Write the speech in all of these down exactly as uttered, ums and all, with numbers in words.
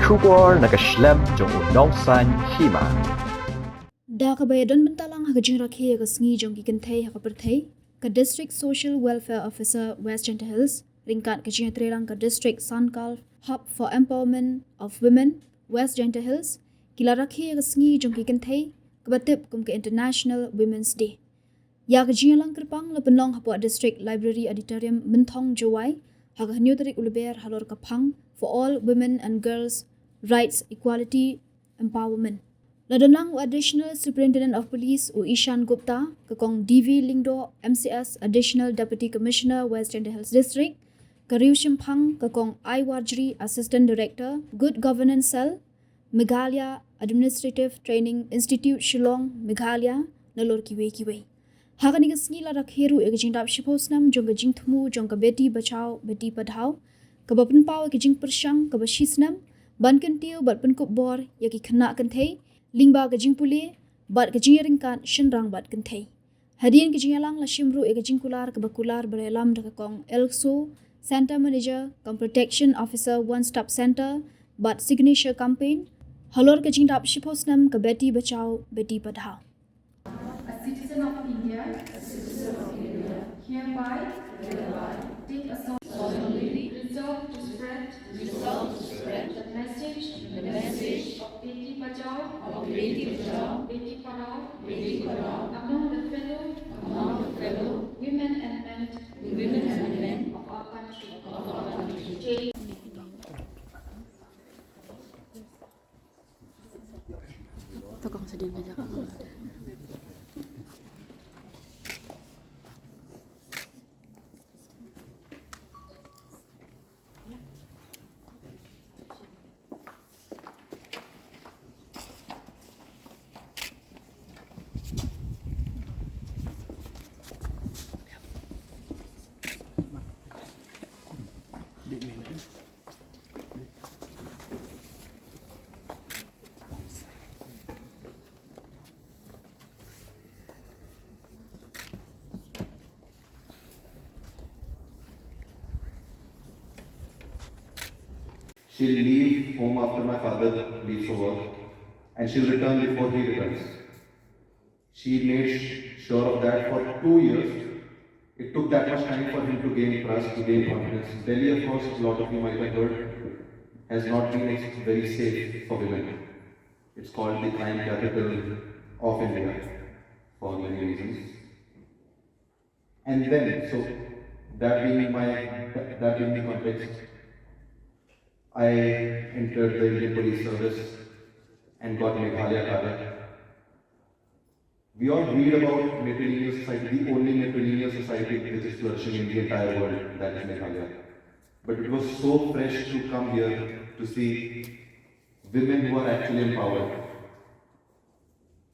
Khubor na ka shlem jong u nongsaiñ hima. Da kaba ïadon bynta lang ha ka jingrakhe ïa ka sngi jong ki kynthei ha ka pyrthei, ka District Social Welfare Officer West Jaintia Hills ryngkat ka jingïatreilang ka District Sankalp Hub for Empowerment of Women West Jaintia Hills, ki la rakhe ïa ka sngi jong ki kynthei kaba tip kum ka International Women's Day. Ïa ka jingïalang kyrpang la pynlong hapoh District Library Auditorium, Mynthong, Jowai, ha ka hynñiew tarik u Lber halor ka phang For All Women and Girls Rights, Equality, Empowerment. La don lang u Additional Superintendent of Police u Ishan Gupta, ka Kong D V Lyngdoh, M C S, Additional Deputy Commissioner, West Jaintia Hills District, ka Riew Shemphang, ka Kong I Warjri, Assistant Director, Good Governance Cell, Meghalaya Administrative Training Institute, Shillong, Meghalaya, nalor kiwei kiwei. Ha kane ka sngi la rakhe ruh ïa ka jingdap shiphew snem jong ka jingthmu jong ka Beti Bachao Beti Padhao, kaba pynpaw ïa ka jingpyrshang kaba shisnem ban kyntiew bad pynkup bor ïa ki khynnah kynthei lyngba ka jingpule bad ka jingïaryngkat shynrang bad kynthei. Hadien ka jingïalang la shim ruh ïa ka jingkular kaba kular ba la ïalam da ka Kong L Kso, Center Manager cum Protection Officer, One Stop Center bad Signature Campaign halor ka jingdap shiphew snem ka Beti Bachao Beti Padhao. A citizen of India, hereby, take a solemn, resolve to spread, resolve to spread the message, the message of Beti Bachao, of Beti Bachao, Beti Padhao, Beti Padhao, among the fellow, among the fellow women and men, women and men of our country. Of our country. She'll leave home after my father leaves for work, and she'll return before he returns. She made sh- sure of that for two years. It took that much time for him to gain trust, to gain confidence. Delhi, of course, a lot of you might have heard, has not been ex- very safe for women. It's called the crime capital of India for many reasons. And then, so that being my that being the context, I entered the Indian Police Service and got Meghalaya Cadet. We all read about matrilineal society, the only matrilineal society which is flourishing in the entire world, that is Meghalaya. But it was so fresh to come here to see women who are actually empowered.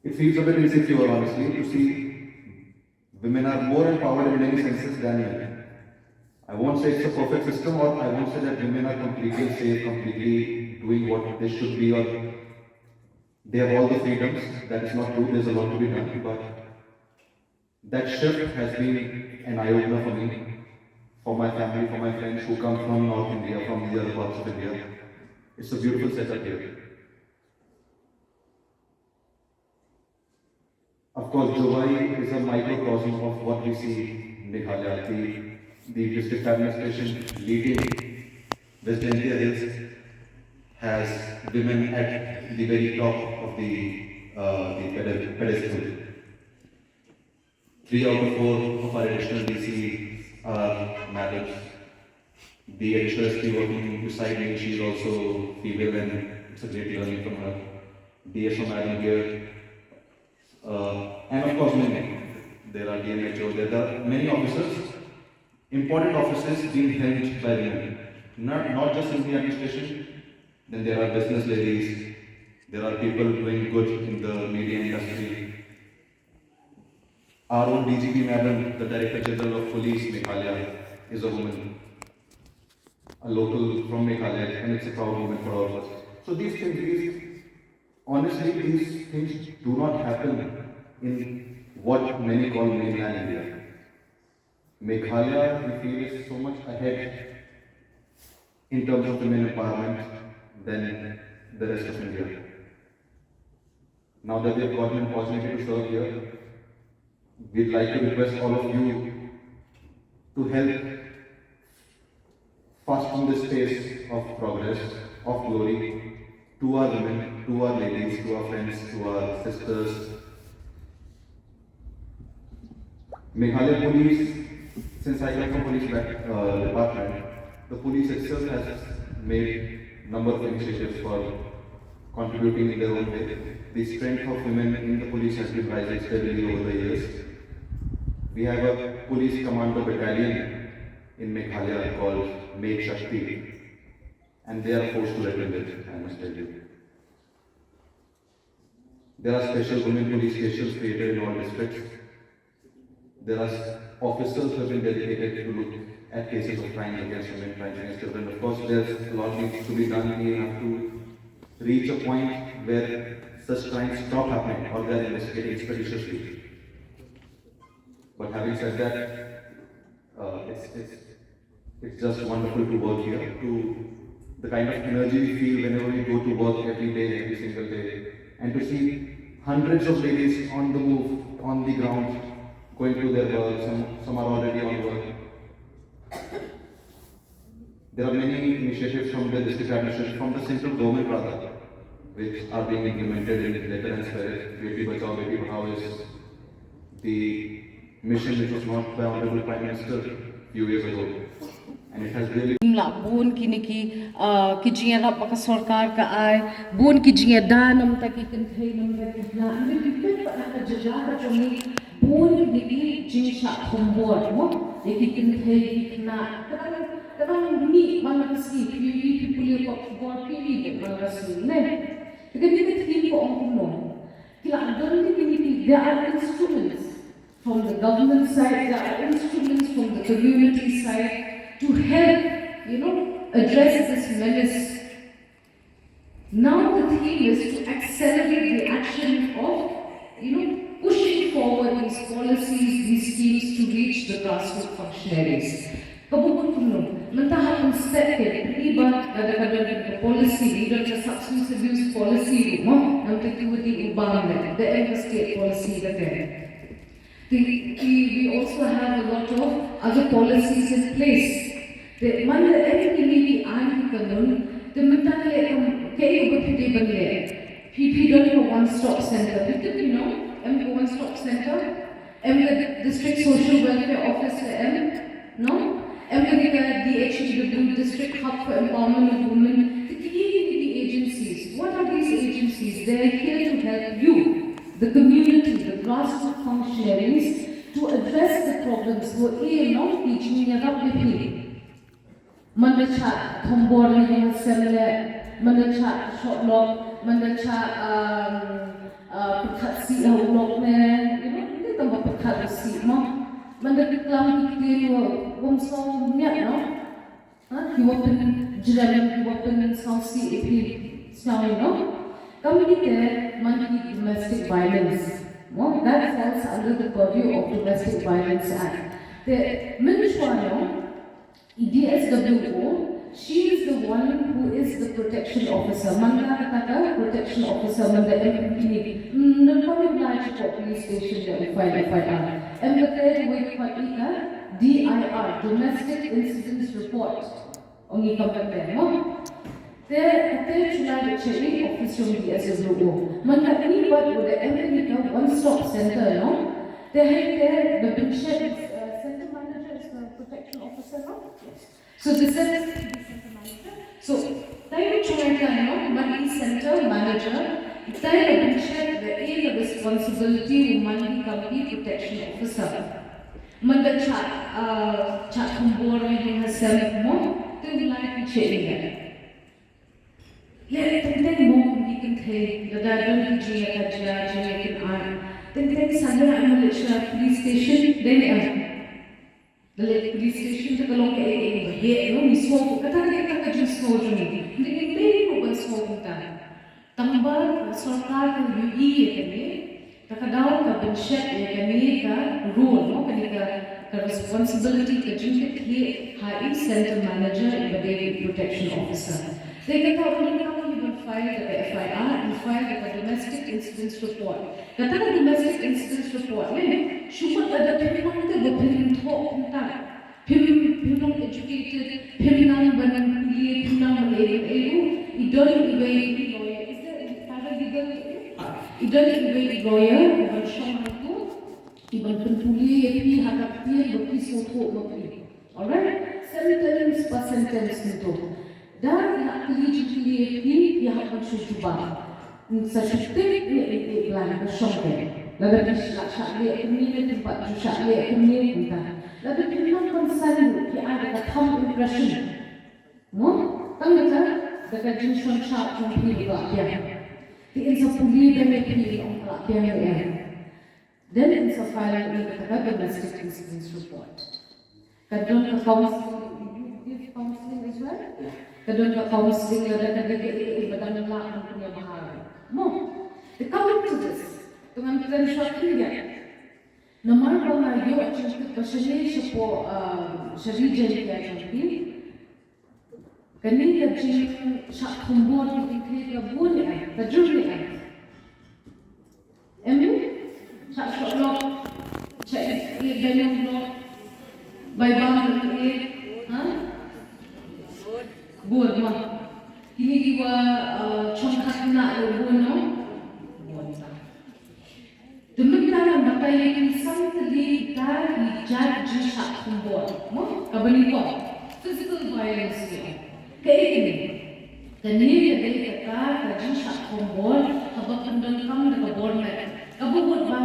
It feels a bit insecure, honestly, to see women are more empowered in many senses than men. I won't say it's a perfect system, or I won't say that women are completely safe, completely doing what they should be, or they have all the freedoms. That is not true. There's a lot to be done. But that shift has been an eye opener for me, for my family, for my friends who come from North India, from the other parts of India. It's a beautiful setup here. Of course, Jowai is a microcosm of what we see in Meghalaya. The, the district administration leading West Jaintia Hills has women at the very top of the, uh, the pede- pedestal. Three out of four of our additional D Cs are madams. The additional S P working beside me, she's also female, and it's a great learning from her. The S O madam here, uh, and of course, many. There are D M H O, there are many officers, important offices being held by women. Not, not just in the administration, then there are business ladies, there are people doing good in the media industry. Our own D G P madam, the Director General of Police Meghalaya, is a woman, a local from Meghalaya, and it's a proud moment for all of us. So these things, these, honestly, these things do not happen in what many call mainland India. Meghalaya, we feel, is so much ahead in terms of women empowerment. than the rest of India. Now that we have gotten an opportunity to serve here, we'd like to request all of you to help fasten this pace of progress, of glory, to our women, to our ladies, to our friends, to our sisters. Meghalaya Police, since I come from police back, uh, department, the police itself has made number of initiatives for contributing in their own way. The strength of women in the police has been rising steadily over the years. We have a police commando battalion in Meghalaya called Megh Shakti, and they are a force to reckon with, I must tell you. There are special women police stations created in all districts. There are s- officers who have been dedicated to look at cases of crime against women, crime against children. Of course, there's a lot needs to be done. We have to reach a point where such crimes stop happening or they are investigated expeditiously. But having said that, uh, it's, it's, it's just wonderful to work here, to the kind of energy we feel whenever we go to work every day, every single day, and to see hundreds of ladies on the move, on the ground, going to their work. Some, some are already on work. There are many initiatives from the district administration, from the central government rather, which are being implemented in letter and spirit. Beti Bachao, Beti Padhao is the mission which was launched by Honorable Prime Minister few years ago. And it has really Ym lah bun kine ki, uh, ki jingïarap ba ka sorkar ka ai, bun ki jingïada namar ki kynthei namar ki khynnah, ym dei ki peit pat ha ka jaka ka jong ngi, bun kine ki jingshah thombor mo ïa ki kynthei ki khynnah. Ka dang, ka dang mih man la ka sngi, phi ïohi, phi pule ka khubor, phi ïohi man la ka sngi ne. Te kane ka theme ka ong kumno? Ki la don kine ki, there are instruments from the government side, there are instruments from the community side to help, you know, address this menace. Now the theme is to accelerate the action of, you know, pushing forward these policies, these schemes to reach the grassroots functionaries. Ka mut kumno, mynta ha ka step ka, i ba ka da ka don ka policy, i don ka substance abuse policy ruh mo, namar ki wadi u bang ne, da em ka state policy da ka. The, we, we also have a lot of other policies in place. Te man la em kine ki aiñ ki kanun, te mynta ka leh kam, kaei ba phi dei ban leh? Phi, phi don ka one stop center. Phi tip, you know, em ka one stop center? Em ka district social welfare office la em? No? Em kane ka D H E W, District Hub for Empowerment of Women. Te kine ki agencies. What are these agencies? They are here to help you, the community, the grassroots functionaries, to address the problems. Wo e long ki jingïarap ïa phi. Man da chah thombor ha ïing ha sem leh, man da chah shoh lok, man da chah, um, uh, pyrkhat sih ha u lok ne, you know, ne tang ba pyrkhat sih mo. Man da klam ki ktien wa, wam sngewmiat, no? Ha, ki wa pynjrem, ki wa pynsngewsih ïa phi, sngewsih, no? Kam dei te man ki domestic violence. Mo, that falls under the purview of Domestic Violence Act. Te mynshuwa, no, D S W O, she is the one who is the protection officer. Man la kata ka protection officer, man da em kine. Mm, nang kong lai chukor police station da u file F I R. Em kata wei ka D I R, Domestic Incidents Report. Ong i kam kata, mo? Te, te chulai da chei office jong D S W O. Man la ini bat u da em kane ka one stop center, no? Te hei te da pynshet, uh, center manager is the protection officer, no? Yes. So this is the center manager. So, tai chulai ka, no? Man i center manager, tai da pynshet da e da responsibility u man i kam ki protection officer. Man da chah, uh, chah thombor ha ïing ha sem mo, te u lai ki chei ïa. Leh teng teng mo ki kynthei, lada don ki jingïakajia, jingïakynad. Teng teng sa leh ha Malaysia police station, dei ne em? Da leit police station te ka long kaei kaei ba heh, no, ngi sngew, kata ka dei kata ka jingsngew jong ngi. Ngi dei ngi dei ruh ban sngew kumta. Tang ba ka sorkar ka ïohi ïa kane, te ka daw ka pynshet ïa kane ka role, no, kane ka, ka responsibility ka jingkit ha i center manager iba dei i protection officer. Te kata ruh ngi File da ka F I R, ngi file da ka domestic incidents report. Kata ka domestic incidents report ne, shu mut lada phi nang te ba phin thoh kumta. Phim, phim nang educated, phim nang ban pule, phim nang ban ïa ïa ïa. I don iwei i lawyer. Is there a paralegal? I don iwei i lawyer ban shong hangto, i ban pynpule ïa phi ha ka ktien ba phi sngewthuh ma phi. Alright? Sentence pa sentence hangto. Da i hap kylli jingkylli ïa phi, i hap ban shu jubab. Sa shu tip ne i i plan ka shong te. Lada phi la shah leh kumne ne phi pat shu shah leh kumne kumta. Lada phi nang ban san phi ai da ka thumb impression. Mo? Tang da ka, da ka jingshon shah jong phi ba phi. Phi in sa pule da ne phi ong ba phi ne. Then in sa file in ka, ka domestic incidents report. Ka don ka counseling, you give counseling as well? Yeah. Ka don ka counseling lada ka dei ka dei ba dang lah ban pynïabha. Mo. They come to this. To ngan kren short thing ya. Namar ba nga ïoh jingtip ba shane shapoh, ah, sha region ya jong phi. Kane ka jingshah thombor ki kynthei ka bun eh, ka jur eh. Em, shah shoh lok, shah ïeit, ïeit beiñ lok, bai bam ïeit, ha? Bun ma. Kine ki wa, uh, chong khatna bun no. Bun ta. Te mynta ngan batai ïa ki san tylli ki jait jingshah thombor. Mo, kaba ngi ong physical violence ne. Kaei kane? Kane ka dei kata ka jingshah thombor kaba pyndonkam da ka bor met. Kaba mut ba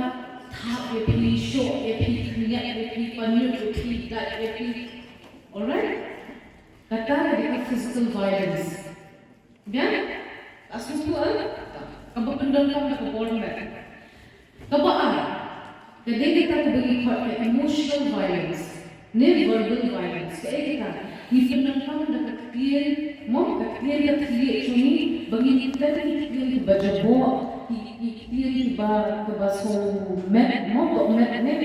thap ïa phi, shoh ïa phi, khyndiat ïa phi, pynïut ïa phi, dait ïa phi. Alright? Kata ka dei ka physical violence. Biang? Ka sngewthuh, eh? Kaba pyndonkam da ka bor met. Kaba ar, ka dei kata kaba ngi khot ka emotional violence ne verbal violence. Kaei kata? Ngi pyndonkam da ka ktien, mo, ka ktien ka thylliej jong ngi, ba ngi ktien ki ktien kiba jaboh, ki ki ktien kiba, kiba sngewmet, mo, tohmet ne.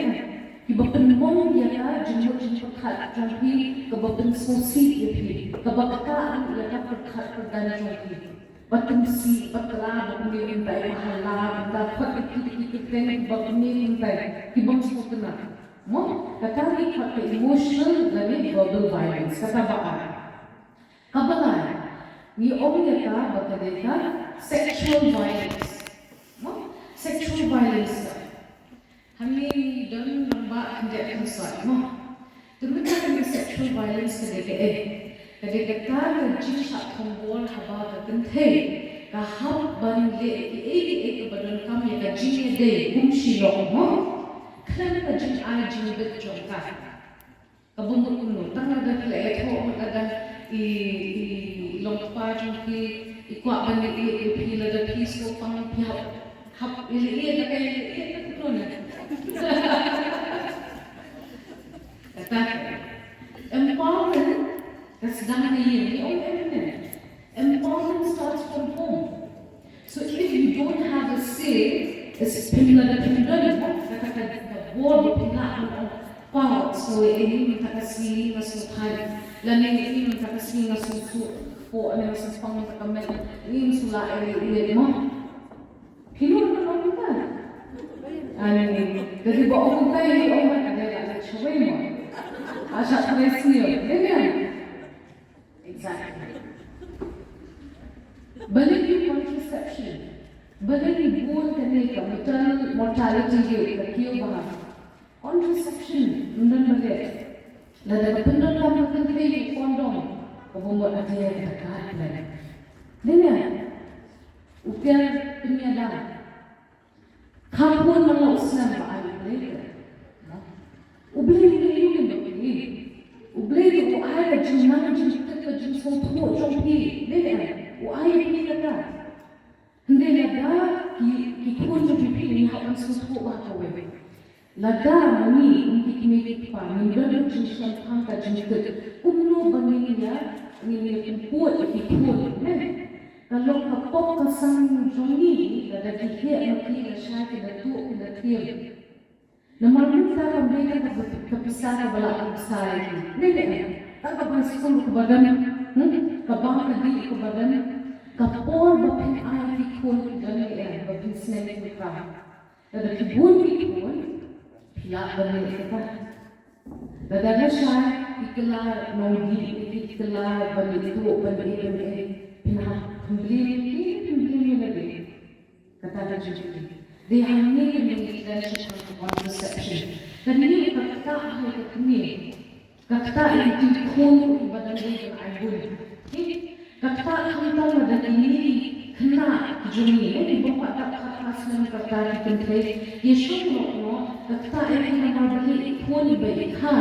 Kiba pynbong ïa ka jingmut jingpyrkhat jong phi, kaba pynsngewsih ïa phi, kaba ktah ïa ka pyrkhat pyrdan jong phi. Ba tyngsih, ba tra, ba pynïaid mynta, ba hala, mynta, khot ïa ki, ki, ki, ki, ba pynïaid mynta, ki bym sngewtynnat. Mo, kata ngi khot ka emotional lane verbal violence, kata ba ar. Kaba lai, ngi ong ïa ka ba ka dei ka sexual violence. Mo, sexual violence. Hangne don rangbah khyndiat khynsoit mo. Te mynta ka sexual violence ka dei kaei? Ka dei kata ka jingshah thombor haba ka kynthei ka hap ban leh kiei kiei kaba donkam ïa ka jingïadei kum shi lok mo. Khlem ka jingai jingbit jong ka. Kaba mut kumno, tang lada phi la ïathoh, lada i, i, i long kpa jong phi i kwah ban ïaieit ïa phi, lada phi sngewpang phi hap, hap ïaieit, ïaieit, ïaieit, ïaieit kumno ne? Kata empowerment ka sdang na ïing, ngi ong em ne. Empowerment starts from home. So if you don't have a say, is pynlong da pynlong da ka ka ka bor ba pynlong da pa so ini mynta ka sngi nga sngewthuh lane ini mynta ka sngi nga sngewthuh po ne nga sngewpang mynta ka met ini nga sngewlah eri eri mo. Pynlong da pynlong da. Ani da di ba ong ka ini ong ka da la chawai mo. Asha try sini. Exactly. Balei ki contraception? Balei ki bun kane ka maternal mortality rate ka kiew bha? Contraception, ym don balei. Lada ka pyndonkam ka kynthei ïa u condom, ka bym mut ade ka ka plan. Dei ne? U piar pynïada. Khamphun na u snem ba ai U Blei ka. U Blei u dei u dei u dei. U Blei u ai ka jingnang jingtip ka jingsngewthuh jong phi. Dei ne? U ai phi kata. Hynrei lada ki ki khun jong phi phi ngi hap ban sngewthuh ba kawei. Lada ma ngi kum ki kmie ki kpa ngim don ka jingshemphang ka jingtip. Kumno ba ngin ïa ngin ïa pynput ïa ki khun. Ne? Ka long ka pop ka sang jong ngi, lada ki heh ma ki lashai ki la tuh ki la tieng. Namar mynta kam dei ka, ka pisa kaba la pisa ïa ki. Dei ne em? Ka, ka bai skul kaba don, hmm? Ka bam ka dih kaba don. Ka por ba Lada ki bun ki khun, phi lah ban leh kata. Lada lashai ki kylla nongdih, ki kylla ban leh tuh, ban leh, ban leh, phin hap pynblim, phin blim ïa lade. Kata ka jingkylli. Dei hangne ka jingkylli ka contraception. Kane ka ktah ha ka kmie. Ka ktah ïa ki khun ba dang dei ban ai bun. Ka ktah khamtam lada kine ki khynnah ki jong ngi, eh, ki bym pat dap khat khat snem kata ki kynthei. Ïa shong noh noh, ka ktah ïa ki namar ba dei ki khun iba i kha,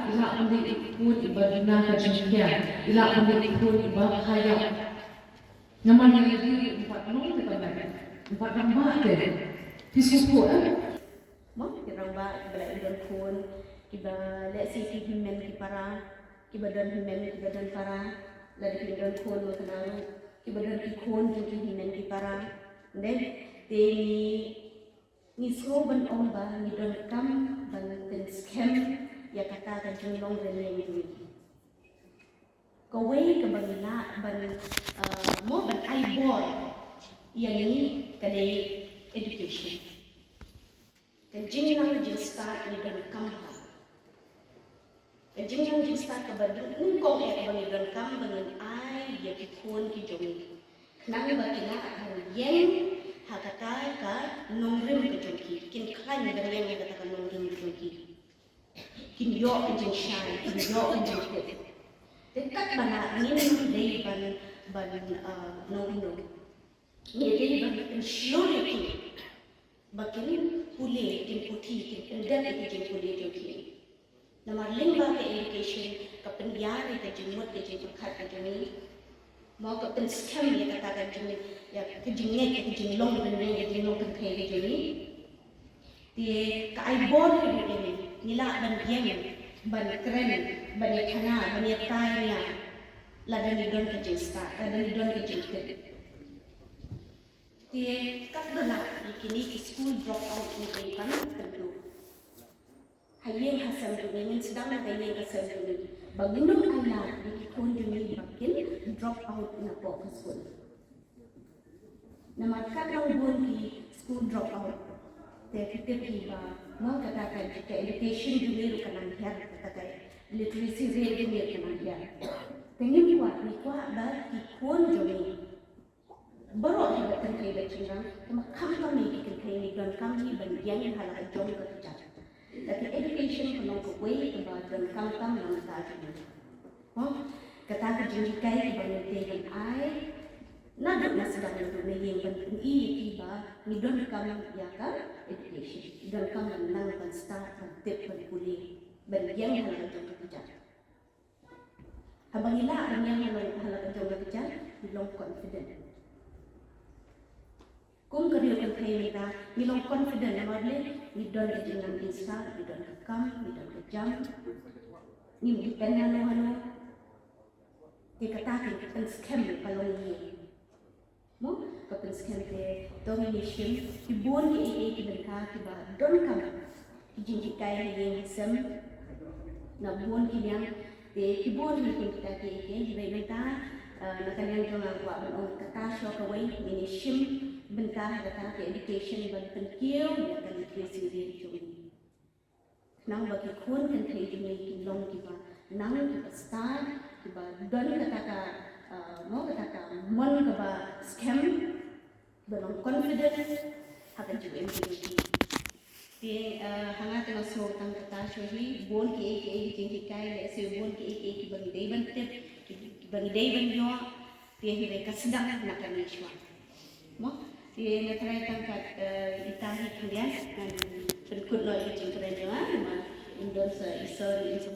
i lah ban dei ki khun iba duna ka jingkhia, i lah ban dei ki khun iba kha ïap. Namar ngi la dei ban pat long te ka bai, ban pat rangbah te. Phi sngewthuh, eh? Mo, ki rangbah, kiba la don khun, kiba lehse ki hynmen ki para, kiba don hynmen, kiba don para, lada ki don khun mo kynmaw ruh, kiba don ki khun jong ki hynmen ki para. Dei, te ngi, ngi sngew ban ong ba ngi donkam ban pynskhem ïa kata ka jinglong rynieng jong ngi. Kawei kaba ngi lah ban, uh, mo ban ai bor ïa ngi ka dei education. Ka jingnang jingstad ngi donkam ha. Ka jingnang jingstad kaba nyngkong eh kaba ngi donkam ba ngin ai ïa ki khun ki jong ngi. Khnang ba ki lah ban ïeng ha kata ka nongrim ka jong ki. Kin khlaiñ ban ïeng ha kata ka nongrim ka jong ki. Kin ïoh ka jingshai, kin ïoh ka jingkit. Te katba lah ngin dei ban, ban, uh, nongrim. Ngi dei ban pynshlur ïa ki ba kin pule, kin puthi, kin pyndep ïa ki jingpule jong ki. Namar lyngba ka education ka pynïar ïa ka jingmut, ka jingpyrkhat ka jong ngi. Mo, ka pynskhem ïa kata ka jing, ïa ka jingngeit, ïa ka jinglong rynieng, ïa ka jinglong kynthei ka jong ngi. Te ka ai bor ka dei ïa ngi, ngi lah ban ïeng, ban kren, ban ïakhana, ban ïatai ïa, lada ngi don ka jingstad, lada ngi don ka jingkit. Te katba lah ïa kine ki school drop out ngi dei ban kyntu. Ha ïing ha sem jong ngi, ngin sdang ha ïing ha sem jong ngi ba ngin ym ai lad ïa ki khun jong ngi ba kin drop out napoh ka skul. Namar katba bun ki school drop out, te ki tip hi ba mo kata ka, ka education jong ngi ruh ka nang hiar, kata ka literacy rate jong ngi ka nang hiar. Te ngim kwah, ngi kwah ba ki khun jong ngi baroh hi ba kynthei ba shynrang, te ma khamtam hi ki kynthei ngi donkam hi ban ïeng ha la ka jong ka kjat. Te ka education ka long kawei kaba donkam tam na ka jong ngi. Mo, kata ka jinghikai kaba ngi dei ban ai naduh na sdang, naduh na ïing, ban pyni ïa ki ba ngi donkam ïa ka education. Ngi donkam ban nang ban stad, ban tip, ban pule, ban ïeng ha la ka jong ka kjat. Haba ngi lah ban ïeng ha la, ha la ka jong ka kjat, ngi long confident. Kum ka riew kynthei mynta ngi long confident namar balei? Ngi don ka jingnang jingstad, ngi don ka kam, ngi don ka jam. Ngim depend hano hano. Te kata ka pynskhem ka long ïa ngi. Mo, ka pynskhem te, to ngin ïa shim, ki bun kiei kiei ki bynta kiba donkam ki jinghikai ha ïing ha sem na bun ki liang, te ki bun kiei kiei kita kiei kiei kiba mynta, ah, na ka liang jong nga kwah ban ong kata shuwa kawei, ngin ïa shim bynta ha kata ka education ban pynkiew ïa ka literacy rate jong ngi. Khnang ba ki khun kynthei jong ngi kin long kiba nang, kiba stad, kiba don kata ka, ah, mo, kata ka mon kaba skhem, ba long confident ha ka jingim jong ki. Te, ah, ha nga te nga sngew tang kata shuwa hi, bun kiei kiei ki jinghikai, lehse bun kiei kiei kiba ngi dei ban tip, ki, kiba ngi dei ban ïoh, te hi dei ka sdang na kane shuwa. Mo, te nga tharai tang kat, eh, ita hi khyndiat, ngan pynkut noh ïa ka jingkren jong nga, namar ym don sa Isor, ym sa